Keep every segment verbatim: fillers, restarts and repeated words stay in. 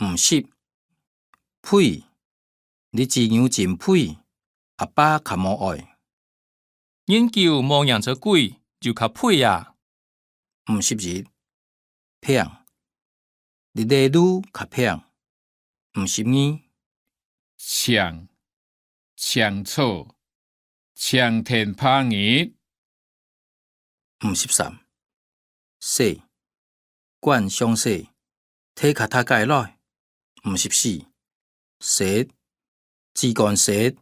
毋識，肥，這支牛真肥，阿爸較無愛。人久無䀴著鬼，就較肥啊。毋識一，平，這塊路較平。毋識二，青，青草，青天白日。毋識三，細，管詳細，提較大个來。毋識四，雪，枝幹雪，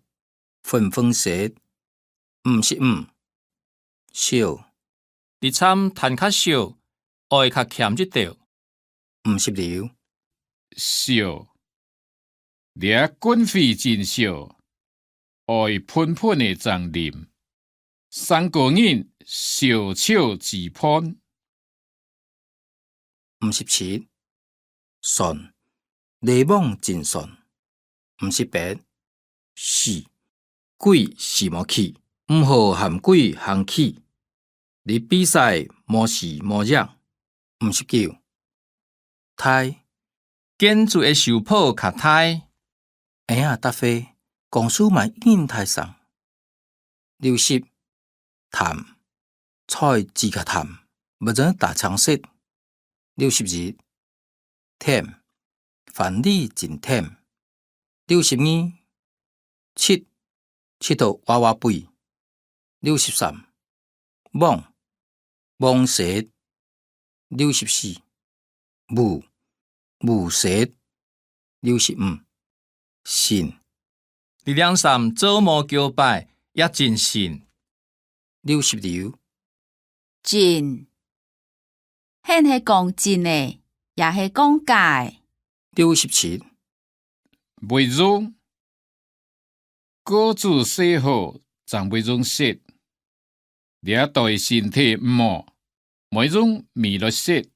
粉粉雪。毋識五，小，這攢趁較少，愛較儉一兜。毋識六，小，這軍費真少，愛分分仔正啉。生果人，小笑之伴。毋識七，酸，檸檬真酸。毋識八，死，鬼死無去，毋好喊鬼喊去。這比賽無輸無贏。毋識九，大，建築个修補較大。嬰仔搭伙，公事嘛已經大成。六十，淡，菜煮較淡，毋准打青色。六十一，甜，番薯真甜。六十二，七，七到哇哇飛。六十三，網，網雪。六十四，霧，霧雪。六十五，信，這領衫做無幾擺，也真信。六十六，真， 𫣆係講真个，也係講假个？六十七，美容，果子洗好，正美容食。這對身體毋好，莫用米來食。